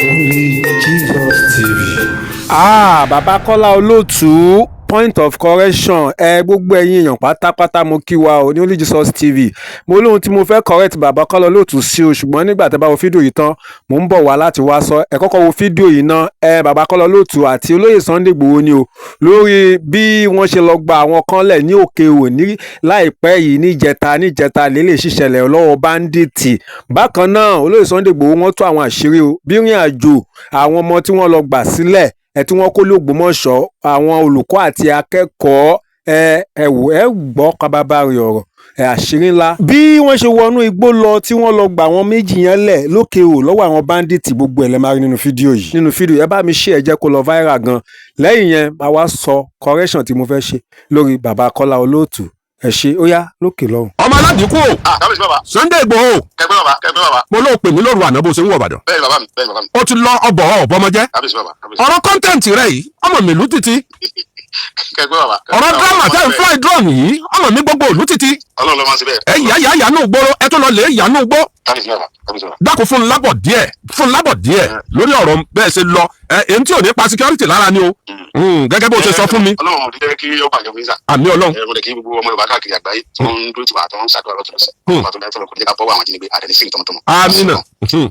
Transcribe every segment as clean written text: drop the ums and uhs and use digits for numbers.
Only Jesus TV. Ah, bàbá Kọ́lá Olóòtú, point of correction. Ẹ gbogbo ẹ̀yin èèyàn pátápátá, mo kí wa o ní Only Jesus TV. Mo lóhun tí mo fẹ́ correct bàbá Kọ́lá Olóòtú sí o, ṣùgbọ́n nígbà tẹ́ bá wo fídíò yìí tán, mò ń bọ̀ wá láti wá sọ. Ẹ kọ́kọ́ wo fídíò yìí ná. Ẹ bàbá Kọ́lá Olóòtú àti olóyè Sunday Igboho ni o, lórí bí wọ́n ṣe lọ gba àwọn kan lẹ̀ ní Òkè Òwò ní láìpẹ́ yìí, níjẹta lélẹ̀ ṣìṣẹ̀lẹ̀ lọ́wọ́ bandit. Bákan náà, olóyè Sunday Igboho, wọ́n tú àwọn àṣírí o, bí ìrìn àjò àwọn ọmọ tí wọ́n lọ gbà sílẹ̀ ẹ, tí wọ́n kó lÓgbómọ̀ṣọ́, àwọn olùkọ́ àti akẹ́kọ̀ọ́. Ẹ wò, ẹ gbọ́ kábàbárì ọ̀rọ̀ ẹ, àṣírí ńlá, bí wọ́n ṣe wọnú igbó lọ tí wọ́n lọ gbà wọ́n méjì yẹn lẹ̀ lÓkè Òwò lọ́wọ́ àwọn bandit. Gbogbo ẹ̀ lẹ́ máa rí nínú fídíò yìí. Nínú fídíò, ẹ bá mi ṣe, ẹ jẹ́ kó lọ viral gan. Lẹ́yìn yẹn, máa wá sọ correction tí mo fẹ́ ṣe lórí bàbá Kọ́lá Olóòtú. Ẹ ṣe, ó yá, lókè lọ́hùn. Ọmọ aládìkú o. Ah, kábíyèsí bàbá. Sunday Igboho. Kẹgbẹ́ bàbá, kẹgbẹ́ bàbá. Mo lóò pè mí lóru àná bó ṣe ń wọ̀ Ìbàdàn. Bẹ́ẹ̀ni bàbá mi, bẹ́ẹ̀ni bàbá mi. Ó ti lọ ọbọ̀ ọ̀bọ̀mọjẹ́. Kábíyèsí bàbá, kábíyèsí. Ọ̀rọ̀ content rẹ̀ yìí, ọmọ mi ìlú títí. Kẹgbẹ́ bàbá. Ọ̀rọ̀ drama tẹ́ ń fly drone yìí, ọmọ mi gbogbo ìlú títí. Ọlọ́run ló máa ń ṣe bẹ́ẹ̀. Ẹ yà yà yà nù gbóró, ẹ tó lọ lè yà nù gbó. Kábíyèsí bàbá, kábíyèsí bàbá. Dákun, fún lábọ̀ díẹ̀, fún lábọ̀ díẹ̀ lórí ọ̀rọ̀ bẹ́ẹ̀ ṣe lọ ẹ, èyí tí ò ní pa security lára ni o, gẹ́gẹ́ bó ṣe sọ fún mi. Ọlọ́run ò ní jẹ́ kí ó bàjẹ́ fún yín sà. Àmì Ọlọ́run. Ẹ mo lè kí gbogbo ọmọ Yorùbá káàkiri àgbáyé tí wọ́n ń dúró tiwa, tí wọ́n ń ṣàdúrà lọ́tún lọ́sẹ̀. Ọlọ́run tó láyé tọ́lọ́ kò ní jẹ́ ká bọ́wọ́ àwọn ajínigbé àdẹ̀ní sí tọmọtọmọ. Àmín.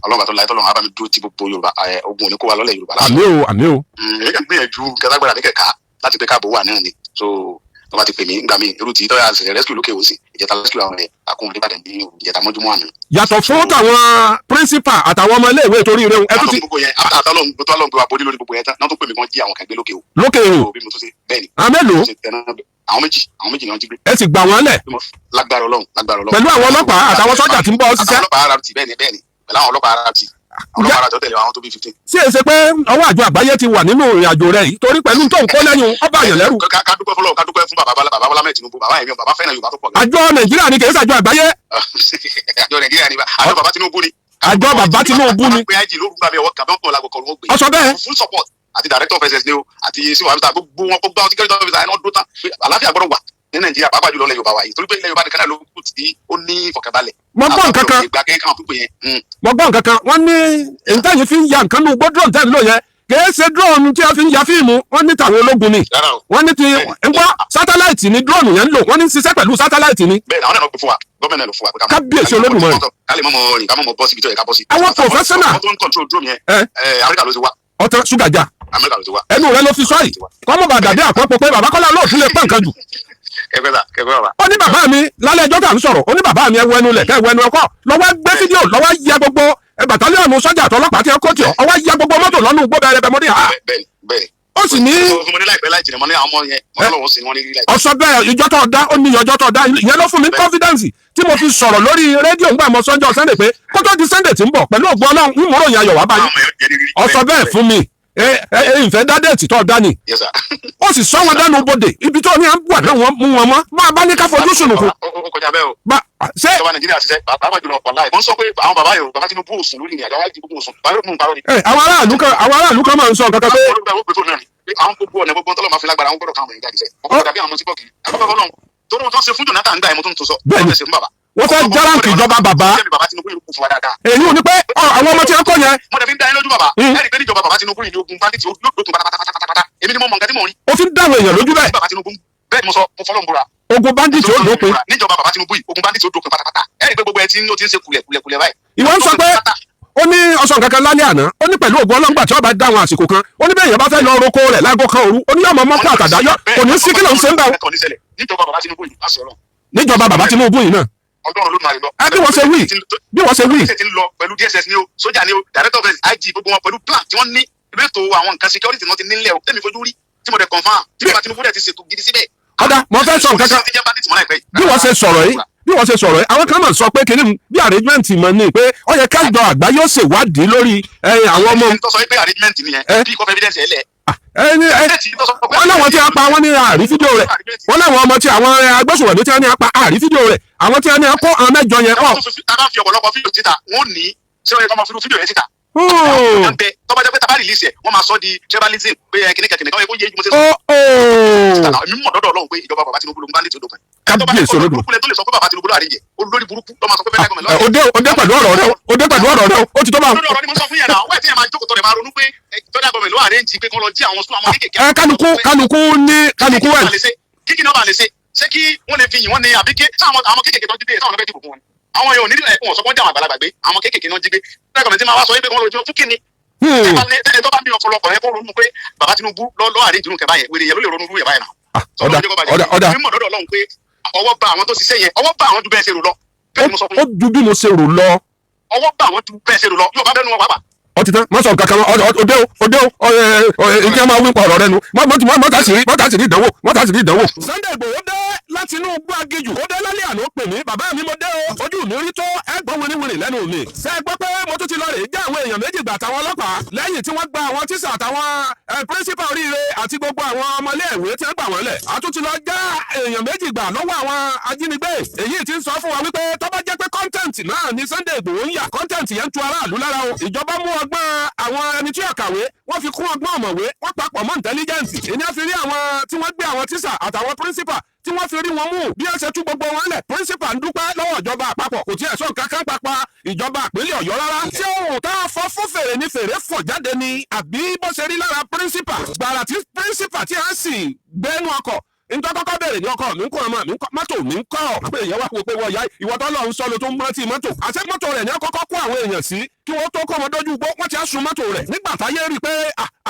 Ọlọ́run bá tó láyé tọ́lọ́ á bá mi dúró ti gbogbo Yorùbá ẹ, ogun ò ní kó wa lọ́lẹ̀ Yorùbá lásán. Àmì o, àmì o. Èyí kàn gbìyànjú kẹtàgbára ní kẹka láti pé káàbò wà náà ni. So tó bá ti pè mí nígbà míì, irú tí tọ́yà ṣẹ̀ṣẹ̀ rescue lókè òsì ìjẹta, rescue àwọn ẹ̀ àkóhun nìbàdàn ní ìjẹta mọ́júmọ́ àná. Yàtọ̀ fún tàwọn principal àtàwọn ọmọ iléèwé torí rẹ̀, ẹ tún ti gbogbo yẹn, àtàlọ́hún tó lọ́n gbé wa borí lórí gbogbo yẹn tán náà, tó pè mí kan jí àwọn kan gbé lókè o. Lókè o. So bí mo tún ṣe bẹ́ẹ̀ ni. Àwọn mélòó? Mo ṣe tẹná àwọn méjì, àwọn méjì ni wọ́n jí gbé. Ẹ sì gbà wọ́n lẹ̀? Bí mo lágbára Ọlọ́run, lágbára Ọlọ́run. Pẹ̀lú àwọn ọlọ́pàá àtàwọn sọ́jà tí ń bọ́ ṣiṣẹ́? Àtàwọn ọlọ́pàá RRT, bẹ́ẹ̀ ni, bẹ́ẹ̀ ni, pẹ̀lú àwọn ọlọ́pàá RRT, àwọn ọlọ́pàá RRT tó tẹ̀lé àwọn tó bí 15. Sí èsè pé ọwọ́ àjọ àgbáyé ti wà nínú ìrìn àjò rẹ yìí, torí pẹ̀lú tó ń kó lẹ́yìn ọba àyàn lẹ́rù. Ká dúpẹ́ fọlọ́run, ká dúpẹ́ fún bàbá Bọ́lá, bàbá Bọ́lá mẹ́ẹ̀ Tinubu. Bàbá yẹn, bàbá fẹ́ràn Yorùbá tó pọ̀ gan. Àjọ Nàìjíríà ni, kì í ṣàjọ àgbáyé. Àjọ Nàìjíríà ni, àjọ bàbá Tinubu ni. Àjọ bàbá Tinubu ni. Pé IG lórúkọ mi ọwọ́ kàbẹ́ ọ̀pọ̀ làgọ̀ kọ̀ọ̀rọ̀ gbé. Ó sọ bẹ́ẹ̀. Full support àti director of SS ni o, àti sí wàhálà, gbogbo wọn, gbogbo àwọn security officer ẹ̀ náà dúró tán pé àlàáfíà gbọ́dọ̀ wà ní Nàìjíríà, pàápàá jùlọ ilẹ̀ Yorùbá wa yìí, torí pé ilẹ̀ Yorùbá nìkan náà ló kù tí ó ní ìfọ̀kànbalẹ̀. Mo gbọ́ nǹkan kan. Ìgbà kẹ́kẹ́ àwọn pípé yẹn. Mo gbọ́ nǹkan kan, wọ́n ní èyí fi ń ya nǹkan nù gbọ́, drone tẹ́ ń lò yẹn kìí ṣe drone tí a fi ń ya fíìmù. Wọ́n ní tàwọn ológun ni. Rárá o. Wọ́n ní ti ń gbọ́ satellite ni drone yẹn ń lò. Wọ́n ní ṣiṣẹ́ pẹ̀lú satellite ni. Bẹ́ẹ̀ ni, àwọn náà ló gbé fún wa, gómìnà ló fún wa pé ká mọ̀- Kábíyèsí Olódùmarè. Ká lè mọ̀ mọ̀ rìn, ká mọ̀ mọ̀ bọ́ síbi tó yẹ ká bọ́ sí. Àwọn professional. Àwọn tó ń control drone yẹn, ẹ ẹ, Amẹ́ríkà ló ti wá. Ọtọ ṣúgà já. Amẹ́ríkà ló ti wá. Ẹnu rẹ ló fi sọ yìí, kọ́mọ̀ bá dàbí àpapọ̀ pé bàbá Kọ́lá Olóòtú lè pẹ́ nǹkan jù. Kẹgbẹ́ sà, kẹgbẹ́ bàbá. Ó ní bàbá mi lálẹ́ ẹjọ́ tá à ń sọ̀rọ̀, ó ní bàbá mi, ẹ wọ ẹnu lẹ̀ kẹ́ ẹ wọ ẹnu ẹkọ́ lọ́wọ́, gbé fídíò lọ́wọ́, ya gbogbo ẹ battalion sọ́jà àtọlọ́pàá tí ẹ kó tì ọ́, ọwọ́ ya gbogbo mọ́tò lọ́nù gbó bẹ̀rẹ̀ bẹ̀ mọ́ ní ha. Bẹ́ẹ̀ni, bẹ́ẹ̀ni. Ó sì ní Mo fún mi ní láìpẹ́ láì jìnnà, mo ní àwọn ọmọ yẹn, mo lọ́wọ́ sí ni wọ́n ní rí láìpẹ́. Ọsọ bẹ́ẹ̀, ìjọ tó dá ó ní ọjọ́ tó dá ìyẹn ló fún mi confidence tí mo fi sọ̀rọ̀ lórí rédíò ńgbà mọ́ sọ́njọ́ Sunday pé kó tó di Sunday tí ń bọ̀, pẹ̀lú ògbọ́n Ọlọ́run, ń mọ̀rọ̀ yẹn ayọ̀ wá báyìí. Àwọn ọmọ yẹn jẹ́ rírí. Ọsọ bẹ́ẹ̀ fún mi, ẹ ẹ ìfẹ́ dá date tó dá ni. Yes sir. Ó sì sọ wọn dánú bodè ibi tó ní à ń wà náà, wọ́n mú wọn mọ́ máa bá ní ká fojú sùnùkùn. Ó kọjá bẹ́ẹ̀ o. Bá ṣé Ìjọba Nàìjíríà ṣiṣẹ́, pàápàá jùlọ wàláì. Mo ń sọ pé àwọn bàbá yòó, bàbá Tinubu ò sùn lórí ìrìn àjò, àwọn gbogbo ò sùn. Bàbá yóò mú un parọ́ ni. Ẹ àwọn aráàlú kan máa ń sọ nǹkan kan pé Àwọn gbogbo ọ̀nà gbogbo tọ́lọ́ máa fi lágbára, àwọn gbọ́dọ̀ káwọn èèyàn jáde sẹ́. Ọkọ̀ dàbí àwọn ọmọ tí bọ́ọ̀kì. Àkọ́kọ́ fọlọ́run tó ní wọ́n tó ń ṣe fún Jonathan gbà ẹ̀, mo tún tún sọ. Bẹ́ẹ̀ni. Wọ́n fẹ́ ṣe fún bàbá. Wọ́n fẹ́ járáǹkì ìjọba bàbá. Bàbá Tinubu yìí kún fún wa dáadáa. Èyí ò ní pé ọ, àwọn ọmọ tí wọ́n kọ́ yẹn. Mo dẹ̀ fi ń dá yín lójú bàbá. Ẹ̀rí pé níjọba bàbá Tinubu yìí ní ogun bandit yóò dókun pátápátápátá. Èmi ni mo mọ nǹkan tí mò ń rí. Ó fi ń dáwọn èèyàn lójú bẹ́ẹ̀. Bàbá Tinubu, bẹ́ẹ̀ ni mo sọ, mo fọlọ́run búra. Ogun bandit ó dópin. Níjọba bàbá Tinubu yìí, ogun bandit ó dópin pátápátá. Ẹ̀rí pé gbogbo ẹ ti ń ó ti ń ṣe kulẹ̀ kulẹ̀ kulẹ̀ báyìí. Ìwọ ń sọ pé ó ní ọsàn kankan lálẹ́ àná, ó ní pẹ̀lú ògùn ọlọ́ngbà tí wọ́n bá dá àwọn àsìkò kan, ó ní bẹ́ẹ̀ yẹn bá fẹ́ lọ roko rẹ̀ láago 1 òru, ó ní yọ̀ọ́ mọ́ mọ́kọ́ àtàdá yọ, kò ní sí kí ló ń ṣe ń bẹ̀. Níjọba bàbá Tinubu yìí, láṣẹ Ọlọ́run. Níjọba bàbá Tinubu yìí náà. Ọlọ́run ló máa lọ. Ẹ bí wọ́n ṣe wí, bí wọ́n ṣe wí. Ti ń lọ pẹ̀lú DSS ni o, sójà ni o, director of IG, gbogbo wọn pẹ̀lú plan tí wọ́n ní ètò àwọn nǹkan security náà ti nílẹ̀ o, tẹ́mi fojú rí tí mo dẹ̀ confirm tí bàbá Tinubu dẹ̀ ti ṣètò gidi síbẹ̀. Ọ̀dà, mo fẹ́ sọ nǹkan kan. Ti jẹ́ bandit mọ́ láìpẹ́ yìí. Bí wọ́n ṣe sọ̀rọ̀ yìí, bí wọ́n ṣe sọ̀rọ̀ yìí, àwọn kan máa sọ pé kìnìún bí arrangement mọ̀ ní pé ó yẹ kájọ àgbáyé ó ṣèwádìí lórí àwọn ọmọ. Ẹni tó sọ pé arrangement nìyẹn, Eh? bí kò fẹ́ evidence ẹ̀ lẹ̀. Ẹni ẹ wọ́n láwọn tí a pa, wọ́n ní àrí fídíò rẹ̀. Wọ́n láwọn ọmọ tí àwọn agbésùnmọ̀mí tí wọ́n ní a pa, àrí fídíò rẹ̀. Àwọn tí wọ́n ní a kó, àwọn mẹ́jọ yẹn ọ̀. Tá a bá fi ọ̀pọ̀lọpọ̀ fídíò síta, wọ́n ní ṣé ó yẹ kó máa fi irú fídíò yẹn síta? Tó bá jẹ́ pé tá a bá release ẹ̀, wọ́n máa sọ di tribalism pé ẹ kìnìkan kìnìkan, yẹ kó yé mo ṣe sọ. Ó ó. Èmi mọ̀ dọ́dọ̀ Ọlọ́run pé ìjọba bàbá Tinubu ló ń bá ní tí ó dópin. Kábíyèsí olódùmarè. Olórí tó lè sọ pé bàbá Tinubu ló arrange, olórí burúkú ló máa sọ pé federal government ló Ẹ, ó dé pẹ̀lú ọ̀rọ̀ rẹ o, ó dé pẹ̀lú ọ̀rọ̀ rẹ o, ó ti tó bá. Lórí ọ̀rọ̀ ni mo sọ fún yẹn náà, wẹ́ẹ̀ tí yẹn máa jókòó tó rẹ̀ máa ronú pé federal government ló arrange pé kí wọ́n lọ jí àwọn school àwọn kéékèèké. Ẹ kálukú ní kálukú ẹ̀. Kí kí ni wọ́n bá lè ṣe? Ṣé kí wọ́n lè fi yìn wọ́n ní, àbí kí sáwọn àwọn kéékèèké tó jí gbé, sáwọn ló fẹ́ dìbò fún wọn ni? Àwọn yóò ní ẹ̀ wọ́n sọ pé wọ́n jẹ́ àwọn àgbàlagbà gbé, àwọn kéékèèké náà jí gbé. Federal government máa wá sọ pé kí wọ́n lọ jí wọn fún kíni? Ẹ tó bá ní ọ̀pọ̀lọpọ̀ ẹ kó ronú pé bàbá Tinubu lọ arrange irú nǹkan báyẹn, wèrè yẹn ló lè ronú irú yẹn báyẹn náà. Ọ̀dà ọ̀dà ọ̀dà. Mímọ̀ dọ́dọ̀ Ọlọ́run pé ọwọ́ bá àwọn tó ṣiṣẹ́ yẹn, ọwọ́ bá àwọn ju bẹ́ẹ̀ ṣe rò lọ. Bẹ́ẹ̀ ni mo sọ fún Ó yín. ju bí mo ṣe rò lọ. Ọwọ́ bá àwọn ju bẹ́ẹ̀ ṣe rò lọ, yóò bá bẹ́ẹ̀ nu wọn pàápàá. Ó ti tán, má sọ nǹkan kan mọ́. Ọdẹ o, ọdẹ o, ìkí ẹ máa wí pa ọ̀rọ̀ rẹ nu. Mọ́tà sì rí ìdánwò, mọ́tà sì rí ìdánwò. Sunday Igboho dé láti inú igbó aginjù. Ó dé lálẹ́ àná, pè mí, bàbá mi, mo dé o, ojú mi rí tó ẹgbọ́n wìrìwìrì lẹ́nu mi. Ṣé ẹ gbọ́ pé mo tún ti lọ rè é jẹ́ àwọn èèyàn méjì gbà àtàwọn ọlọ́pàá lẹ́yìn tí wọ́n gba àwọn tíṣà àtàwọn pírísípà oríire àti gbogbo àwọn ọmọléèwé tí wọ́n gbà wọ́n lẹ̀. A tún ti lọ já èèyàn méjì gbà lọ́wọ́ àwọn ajínigbé. Èyí tí ń sọ fún wa wípé tó bá jẹ́ pé content náà ni Sunday Igboho ń yà, content yẹn ń tu aráàlú lára o. Ìjọba mú ọgbọ́n àwọn ẹni tí ò kàwé, wọ́n fi kún ọgbọ́n ọ̀mọ̀wé, wọ́n papọ̀ mọ́ intelligence. Èyí á fi rí àwọn tí wọ́n gbé, àwọn tíṣà àtàwọn principal tí wọ́n fi rí wọn mú, bí ẹ ṣe tú gbogbo wọn lẹ̀. Principal ń dúpẹ́ lọ́wọ́ ìjọba àpapọ̀, kò tiẹ̀ sọ nǹkan kan papa ìjọba ìpínlẹ̀ Ọ̀yọ́ rárá. Ṣé ohun tá a fọ́ fún fèrè ni fèrè fọ̀ jáde ni, àbí bó ṣe rí lára principal gbàrà tí principal tí a sì gbẹ́nu ọkọ̀ ntọ́ kọ́kọ́ bẹ̀rẹ̀ ní ọkọ mi ń kọ́, ọmọ mi ń kọ́, mọ́tò mi ń kọ́, pé èèyàn wá wò pé wọ́n ya ìwọ tó lọ ń sọ ló tó ń rántí mọ́tò, àṣẹ mọ́tò rẹ̀ ní ọkọ́kọ́ kó àwọn èèyàn sí kí wọ́n tó kọ́ ọmọ dójú gbó, wọ́n ti á sun mọ́tò rẹ̀. Nígbà táyé rí i pé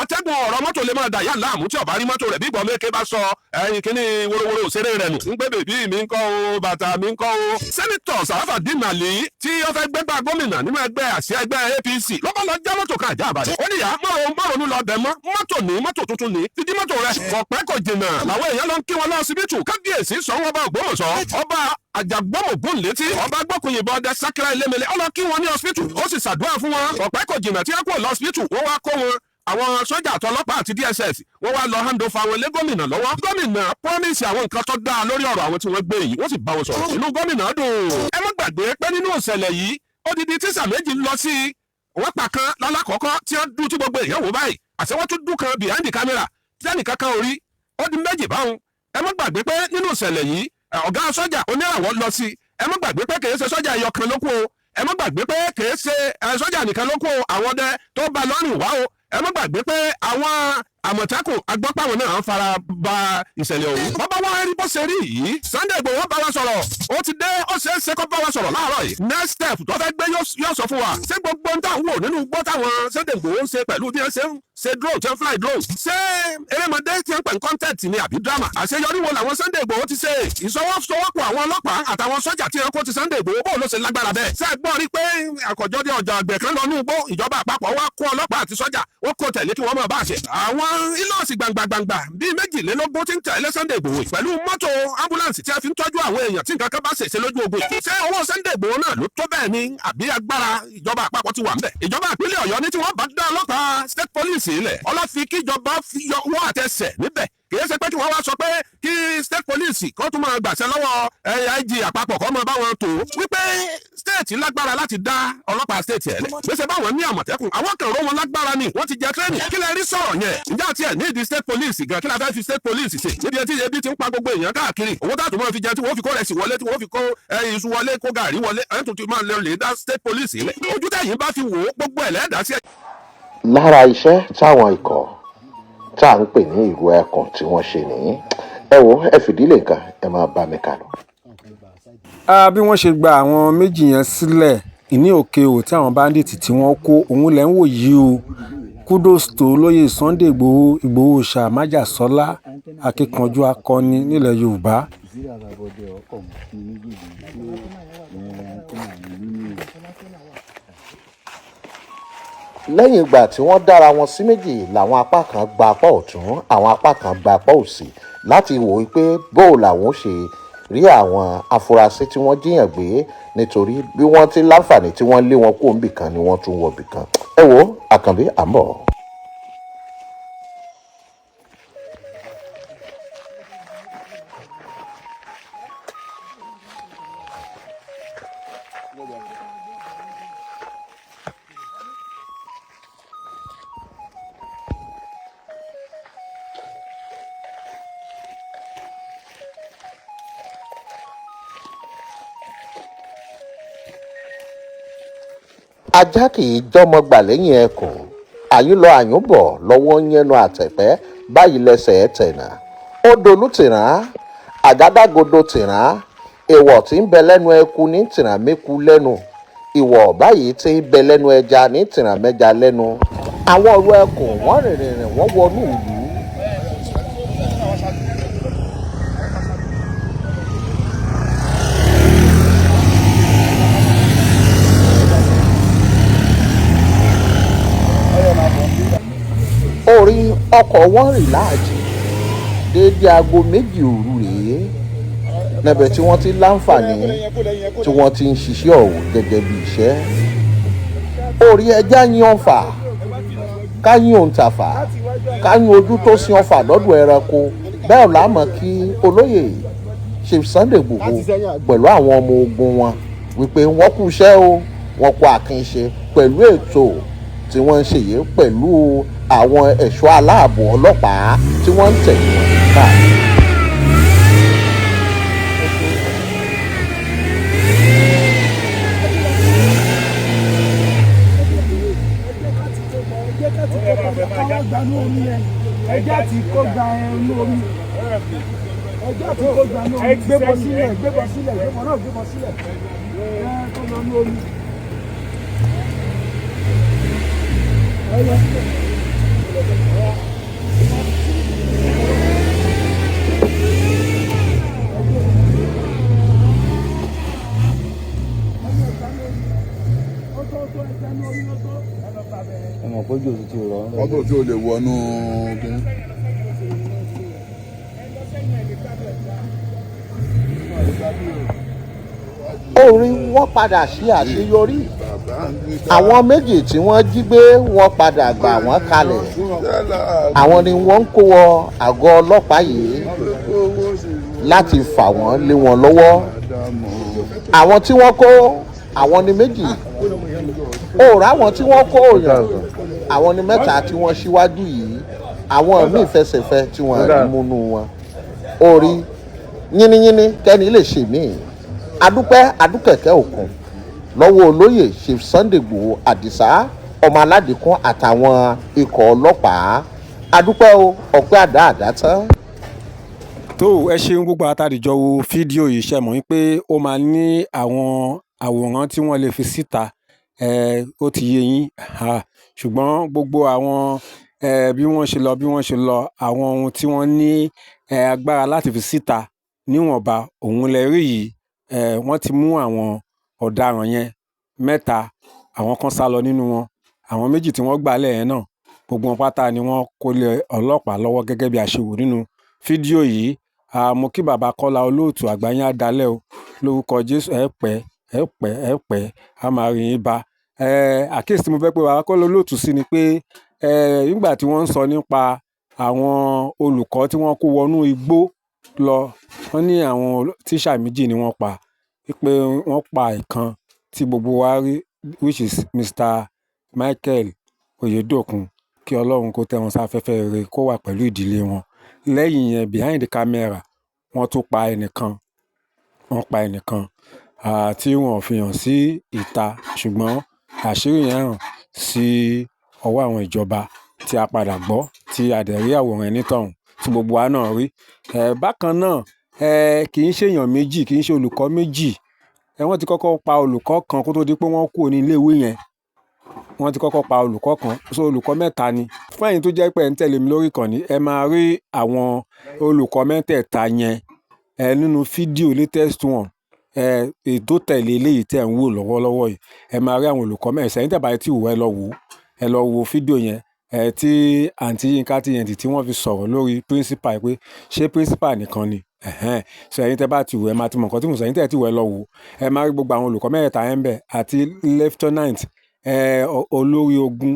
atẹ́gùn ọ̀rọ̀ mọ́tò lè máa dà yá láàmú tí ọ̀bá rí mọ́tò rẹ̀, bí ìgbọ̀n méke bá sọ ẹyin kíní worowóró òṣèré rẹ̀ nù, ń gbé bèbí mi ń kọ́ o, bàtà mi ń kọ́ o. Senator Sarafadeen Ali tí ó fẹ́ gbégbá gómìnà nínú ẹgbẹ́ àsíá ẹgbẹ́ APC ló bá lọ já mọ́tò kan àjà àbàdàn. Ó níyà márùn-ún lọ bẹ̀ mọ́ mọ́tò ní mọ́tò tuntun ní fìdí mọ́tò rẹ̀ kò pẹ́ kò jìnnà làwọn èèyàn lọ ń kí wọn lọ síbítù. Kábíyèsí sọ̀wọ́n ọba Ògbómọ̀ṣọ́, ọba Àjàgbọ́mọ̀gùn létí, ọba gbọ́kùnyìnbọn ọdẹ Sákírà Elémele, ó lọ kí wọn ní hospital, ó sì ṣàdúrà fún wọn. Kò pẹ́ kò jìnnà tí wọ́n kúrò lọ hospital, wọ́n wá kó wọn, àwọn sójà àtọlọ́pàá àti DSS, wọ́n wá lọ hand over wọn lé gómìnà lọ́wọ́. Gómìnà promise àwọn nǹkan tó dáa lórí ọ̀rọ̀ àwọn tí wọ́n gbé yìí, wọ́n sì bá wọn sọ̀rọ̀, inú gómìnà dùn. Ẹ má gbàgbé pé nínú ìṣẹ̀lẹ̀ yìí, odidi tíṣà méjì lọ sí wọ́n pa kan lálákọ̀ọ́kọ́ tí wọ́n dún tí gbogbo èèyàn wò báyìí, àṣẹ wọ́n tún dún kan behind the camera tí ẹnìkan kan ò rí, ó di méjì báwọn. Ẹ má gbàgbé pé nínú ìṣẹ̀lẹ̀ yìí, ọ̀gá sọ́jà oníràwọ̀ lọ sí. Ẹ má gbàgbé pé kìí ṣe sọ́jà ẹyọ kan ló kú o. Ẹ má gbàgbé pé kìí ṣe sọ́jà nìkan ló kú o, àwọn ọdẹ tó bá lọ́rùn wá o. Ẹ má gbàgbé pé àwọn Àmọ̀tẹ́kùn agbọ́pàwọn náà ń fara ba ìṣẹ̀lẹ̀ ọ̀hún. Bàbá wa rí bó ṣe rí yìí, Sunday Igboho bá wa sọ̀rọ̀, ó ti dé, ó ṣeé ṣe kó bá wa sọ̀rọ̀ láàárọ̀ yìí. Next step tó fẹ́ gbé, yóò sọ fún wa. Ṣé gbogbo ń tàn wò nínú gbọ́ táwọn Sunday Igboho ń ṣe pẹ̀lú bí wọ́n ṣe ń ṣe drone, tí wọ́n fly drone, ṣé erémọdé tí wọ́n pè ní content ni àbí drama? Àṣeyọrí wo làwọn Sunday Igboho ti ṣe? Ìṣọwọ́sowọ́pọ̀ àwọn ọlọ́pàá àtàwọn sọ́jà tí wọ́n kó ti Sunday Igboho, bó ló ṣe lágbára bẹ́ẹ̀? Ṣé ẹ gbọ́ rí pé àkọ́jọ́dé ọjà àgbẹ̀ kan lọ ní igbó, ìjọba àpapọ̀ wá kó ọlọ́pàá àti sọ́jà, wọ́n kó tẹ̀lé kí wọ́n máa bá àṣẹ. Àwọn ilọ́ọ̀sì gbangba-gbangba bíi 22 tí ń tẹ̀lé Sunday Igboho pẹ̀lú mọ́tò ambulance tí a fi ń tọ́jú àwọn èèyàn tí nǹkan kan bá ṣèṣe lójú ogun. Ṣé owó Sunday Igboho náà ló tó bẹ́ẹ̀ ni, àbí agbára ìjọba àpapọ̀ ti wà ń bẹ̀? Ìjọba ìpínlẹ̀ Ọ̀yọ́ ní tí wọ́n bá dá ọlọ́pàá state police ilẹ̀, ọlọ́fi kíjọba fi yọ wọ́ àtẹsẹ̀ níbẹ̀, kì í ṣe pé kí wọ́n wá sọ pé kí state police kó tún máa gbàṣẹ lọ́wọ́ IG àpapọ̀ kó máa bá wọn tó, wípé state lágbára láti dá ọlọ́pàá state ẹ̀ lẹ̀ gbèsè báwọn ní Àmọ̀tẹ́kùn, àwọn kan ró wọn lágbára ni, wọ́n ti jẹ training. Kí lẹ rí sọ̀rọ̀ yẹn? Ǹjẹ́ àti ẹ̀ ní ìdí state police gan? Kí la fẹ́ fi state police ṣe níbi etí ebi ti ń pa gbogbo èèyàn káàkiri? Owó tá a tún máa fi jẹ, tí wọ́n fi kó rẹsì wọlé, tí wọ́n fi kó iṣu wọlé, kó gàrí wọlé, ẹ̀ tún ti máa lọ lè dá state police lẹ̀. Ojú tẹ̀yìn bá fi wò ó, gbogbo ẹ̀ lẹ́ẹ̀dá sí ẹ̀. Lára iṣẹ́ táwọn ikọ̀ tá à ń pè ní ìrù ẹkùn tí wọ́n ṣe nìyí. Ẹ wo, ẹ fìdílé nǹkan, ẹ máa bá mi kà lọ. Bí wọ́n ṣe gba àwọn méjì yẹn sílẹ̀ ní òkè ò tí àwọn bandits tí wọ́n kó òun lẹ́ ń wò yìí o. Kudos tó olóyè Sunday Igboho, Ìgbòho ṣá májàsọ́lá, akíkanjú akọni nílẹ̀ Yorùbá. Lẹ́yìn ìgbà tí wọ́n dára wọn sí méjì làwọn apá kan gba apá ọ̀tún, àwọn apá kan gba apá òsì láti wò ó pé bóò làwọn ó ṣe rí àwọn afurasí tí wọ́n jíyàn gbé, nítorí bí wọ́n ti láǹfààní tí wọ́n lé wọn kó níbì kan ni wọ́n tún wọ bì kan. Ẹ wo, Àkànbí, à ń bọ̀. Ajá kì í jọmọ gbà lẹ́yìn ẹkùn. Àyúnlọ àyúnbọ̀ lọ́wọ́ ń yẹnu àtẹ̀pẹ́ báyìí lẹ́sẹ̀ ẹ̀ tẹ̀nà. Ó dolú tìrán, àgádágodo tìrán, èèwọ̀ tí ń bẹ lẹ́nu eku ní tìrán mẹ́ku lẹ́nu, ìwọ̀ báyìí tí ń bẹ lẹ́nu ẹja ní tìrán mẹ́ja lẹ́nu. Àwọn ọ̀rọ̀ ẹkùn wọ́n rìnrìn rìn wọ́n wọnú ìlú. Orí ọkọ̀ wọn rìn láàjì déédéé aago 2 òru rèé níbi tí wọ́n ti láǹfààní tí wọ́n ti ń ṣiṣẹ́ ọ̀hún gẹ́gẹ́ bí iṣẹ́. Orí ẹja yín ọ̀fà káyín òǹtàfà káyín ojú tó sin ọ̀fà lọ́dọ̀ ẹranko bẹ́ẹ̀ la mọ̀ kí olóyè Chief Sunday Igboho pẹ̀lú àwọn ọmọ ogun wọn wípé wọ́n kú iṣẹ́ o, wọ́n kú àkínṣe pẹ̀lú ètò tí wọ́n ń ṣe yìí pẹ̀lú àwọn ẹ̀ṣọ́ aláàbò ọlọ́pàá tí wọ́n ń tẹ̀lé wọn káàkiri. Gbébọn sílẹ̀, gbébọn sílẹ̀, gbébọn náà, gbébọn sílẹ̀. Ẹ kó lọ ní omi. Ọmọ kójú òtún ti rọ̀ ọ́. Mọ́tò tí o lè wọnú kínní. Orí wọn padà ṣe àṣeyọrí. Àwọn méjì tí wọ́n jí gbé wọ́n padà gbà wọ́n kalẹ̀. Àwọn ni wọ́n ń kó wọ àgọ́ ọlọ́pàá yìí láti fà wọ́n lé wọn lọ́wọ́. Àwọn tí wọ́n kó àwọn ni méjì. Òòrà àwọn tí wọ́n kó òyàn àwọn ni mẹ́ta tí wọ́n ṣíwájú yìí. Àwọn míì fẹsẹ̀fẹ́ tí wọ́n rí múnú wọn. Orí yínníyínní kẹ́ni lè ṣe míì. Adúpẹ́ adúkẹ̀kẹ́ òkun lọ́wọ́ olóyè Chief Sunday Igboho Àdìsá ọmọ aládìkún àtàwọn ikọ̀ ọlọ́pàá. Adúpẹ́ o, ọpẹ́ àdá àdá tán. Tó ẹ ṣeun gbogbo àtàdìjọ wo fídíò yìí, ṣe mọ̀ wípé ó máa ní àwọn àwòrán tí wọ́n lè fi síta, ó ti yé yín. Ṣùgbọ́n gbogbo àwọn bí wọ́n ṣe lọ bí wọ́n ṣe lọ àwọn ohun tí wọ́n ní agbára láti fi síta níwọ̀nba òun lẹ rí yìí. Wọ́n ti mú àwọn ọ̀daràn yẹn mẹ́ta, àwọn kan sá lọ nínú wọn, àwọn méjì tí wọ́n gbà lẹ̀ yẹn náà gbogbo wọn pátá ni wọ́n kó lé ọlọ́pàá lọ́wọ́ gẹ́gẹ́ bí a ṣe wò nínú fídíò yìí. Mo kí bàbá Kọ́lá Olóòtú àgbáyé àdálẹ́ o lórúkọ Jésù, ẹ pẹ́ ẹ pẹ́ ẹ pẹ́, a máa rí yín bá. Àkíyèsí tí mo fẹ́ pé bàbá Kọ́lá Olóòtú sí ni pé nígbà tí wọ́n ń sọ nípa àwọn olùkọ́ tí wọ́n kó wọnú igbó lọ, wọ́n ní àwọn tíṣà méjì ni wọ́n pa, pé wọ́n pa ìkan tí gbogbo wa rí, which is Mr. Michael Oyedokun, kí Ọlọ́run kó tẹ́ wọn sáfẹ́fẹ́ rere kó wà pẹ̀lú ìdílé wọn. Lẹ́yìn yẹn, behind the camera, wọ́n tún pa ẹnìkan, wọ́n pa ẹnìkan tí wọ́n fi hàn sí ìta, ṣùgbọ́n àṣírí yẹn hàn sí ọwọ́ àwọn ìjọba tí a padà gbọ́ tí a dẹ̀ rí àwòrán ẹni tọ̀hún tí gbogbo wa náà rí. Bákan náà, kì í ṣe èèyàn méjì, kì í ṣe olùkọ́ méjì. Wọ́n ti kọ́kọ́ pa olùkọ́ kan kó tó di pé wọ́n kúrò ní ilé ìwé yẹn. Wọ́n ti kọ́kọ́ pa olùkọ́ kan, so olùkọ́ mẹ́ta ni. Fún ẹ̀yin tó jẹ́ pé ẹ̀ ń tẹ̀lé mi lórí ìkànnì, ẹ máa rí àwọn olùkọ́ mẹ́tẹ̀ẹ̀ta yẹn nínú fídíò latest one, ètò tẹ̀lé eléyìí tí ẹ̀ ń wò lọ́wọ́lọ́wọ́ yìí. Ẹ máa rí àwọn olùkọ́ mẹ́ẹ̀sẹ̀. Ẹ̀yin tẹ́ bá ti wò, ẹ lọ wò, ẹ lọ wo fídíò yẹn tí àǹtí Yínká TNT tí wọ́n fi sọ̀rọ̀ lórí principal pé ṣé principal nìkan ni. So ẹ̀yin tẹ́ bá ti wò, ẹ máa ti mọ̀ nǹkan tí mo sọ. Ẹ̀yin tẹ́ ti wò, ẹ lọ wò. Ẹ máa rí gbogbo àwọn olùkọ́ mẹ́tẹ̀ẹ̀ta yẹn ńbẹ̀ àti lieutenant, olórí ogun,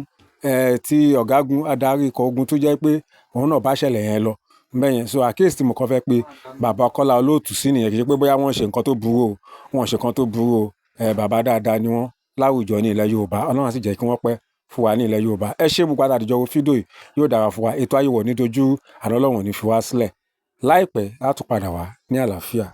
tí ọ̀gágun adarí ikọ̀ ogun tó jẹ́ pé òun náà bá ṣẹlẹ̀ yẹn lọ bẹ́ẹ̀ yẹn. So àkíyèsí tí mo kàn fẹ́ pé bàbá Kọ́lá Olóòtú sí nìyẹn, kì í ṣe pé bóyá wọ́n ṣe nǹkan tó burú o, wọ́n ṣe nǹkan tó burú o. Bàbá dáadáa ni wọ́n láwùjọ ní ilẹ̀ Yorùbá. Ọlọ́run á sì jẹ́ kí wọ́n pẹ́ fún wa ní ilẹ̀ Yorùbá. Ẹ ṣé gbogbo àtàdìjọ wo fídíò yìí, yóò dára fún wa. Ètò ayé wọ̀ ní dojú, àná Ọlọ́run ò ní fi wá sílẹ̀. Láìpẹ́, á tún padà wá ní àlàáfíà.